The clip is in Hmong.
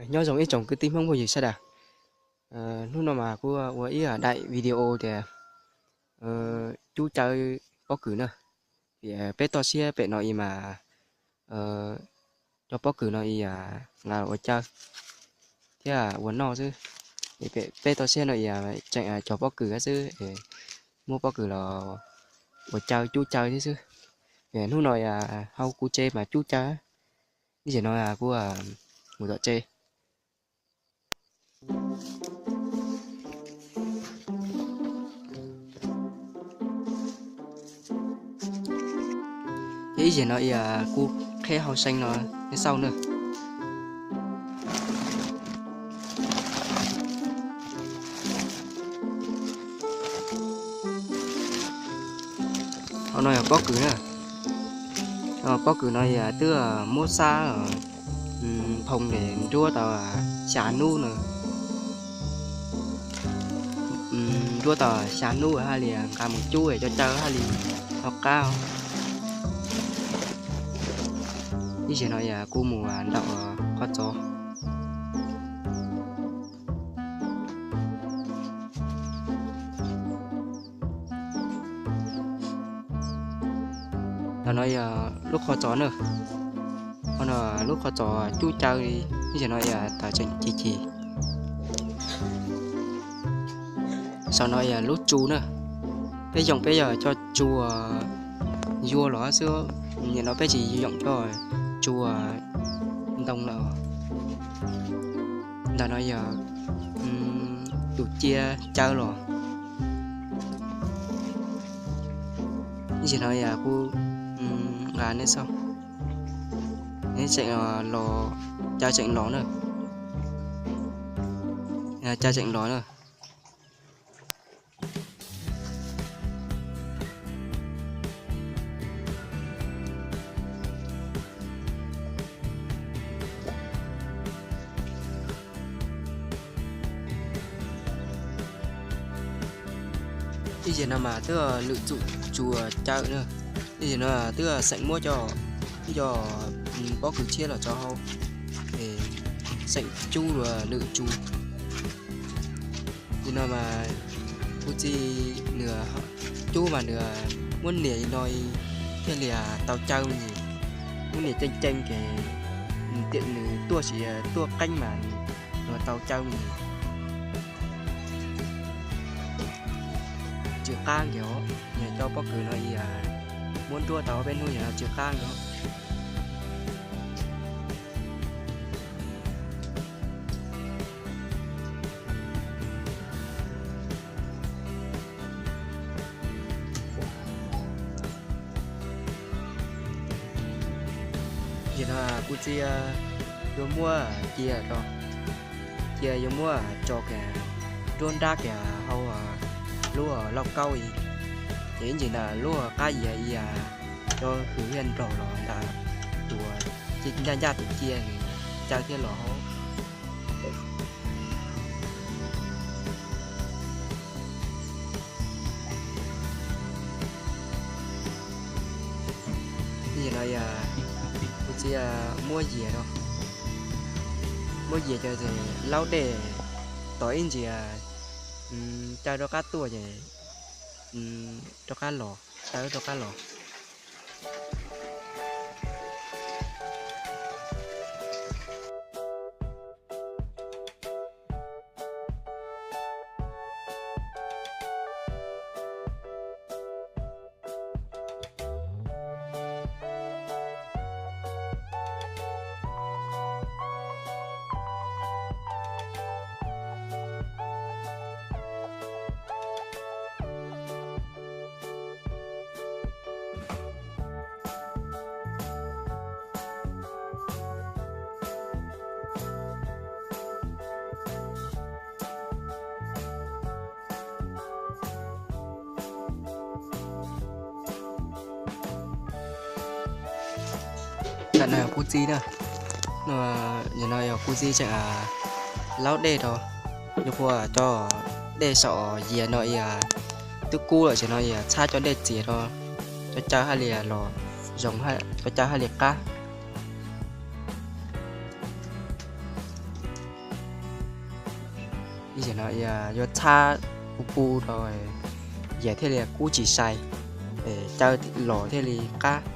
Nyob zoo ib tsoom kwv tij Hmoob phooj ywg sawv daws. Hnub no mas kuv ua ib daim video tias cub caw pob kws na. Tias peb toj siab pem no es mas cov pob kws no es nqa ua caw thiab ua noj xwb. Peb toj siab no es tseem cov pob kws xwb, muab pob kws los ua caw cub caw thiab xwb. Hnub no hauv kuv tsev mas cub caw. Ib zaug no kuv mus tom tsev. Ces ib zaug no kuv qheb hauv seev no nej xauj na. Hauv no yog pob kws na. Pob kws no yog twb muab xab phoo es nruab tau xya hnub na. Nruab tau xya hnub haj li nqa mus cub cov caw haj li ho qab. Ib zaug no yog kuv mus ntaus qhov txos. Ntawm no yog lub qhov txos na. Qhov no lub qhov txos cub caw li. Ib zaug no yog tawm tseem ci ci. Saum no yog lub tsu na. Peb yoo peb yog coj tsu yuav los xwb. Nim no peb tsis yoom coj tsu ntoo lawm. Ntawm no yog tus cia caw los. Ib zaug no yog kuv nqa nej xauj. Neb tseem los, caw tseem los na. Caw tseem los na. Ib zaug no mas twb lwm txum tsuas caw na. Ib zaug no twb xeem muab cov, cov pob kws tshiab los tso hauv, xeem cub lwm tsu. Nim no mas kuv txiv nws cub mas nws muab nias li no thiaj li tau caw me ntsis. Muab nias ceev ceev ces tiam nws tuaj sis tuaj qeeb mas nws tau caw me ntsis. Tsw qab nkaus, cov pob kws no muab nruab tau peb hnub yog tsw qab nkaus. Nim no kuv txiv yuav muab cia rau, cia yuav muab tso kiag nruab nrab kiag hauv lub lauj kaub li. Ces ib ntsis ntawm lub qab yias cov hws thiaj nrog los ntawm tus cia, ncaj ncaj tus cia nws caw thiaj los hauv. Nim no yog kuv txiv muab yias rau, muab yias cov laub dej tos ib ntsis caw rov qab tuaj ces rov qab los, caw rov qab los. Ntawm no yog kuv txiv na. Nim no yog kuv txiv tseem laub dej rau, yuav ua cov dej saum yias no twb kub lawm ces no yog txhab cov dej txias rau, cov caw haj li los zoo, cov caw haj li qab. Yuav txhab pu pu rau, yam thiaj li kub tsis sai, caw los thiaj li qab.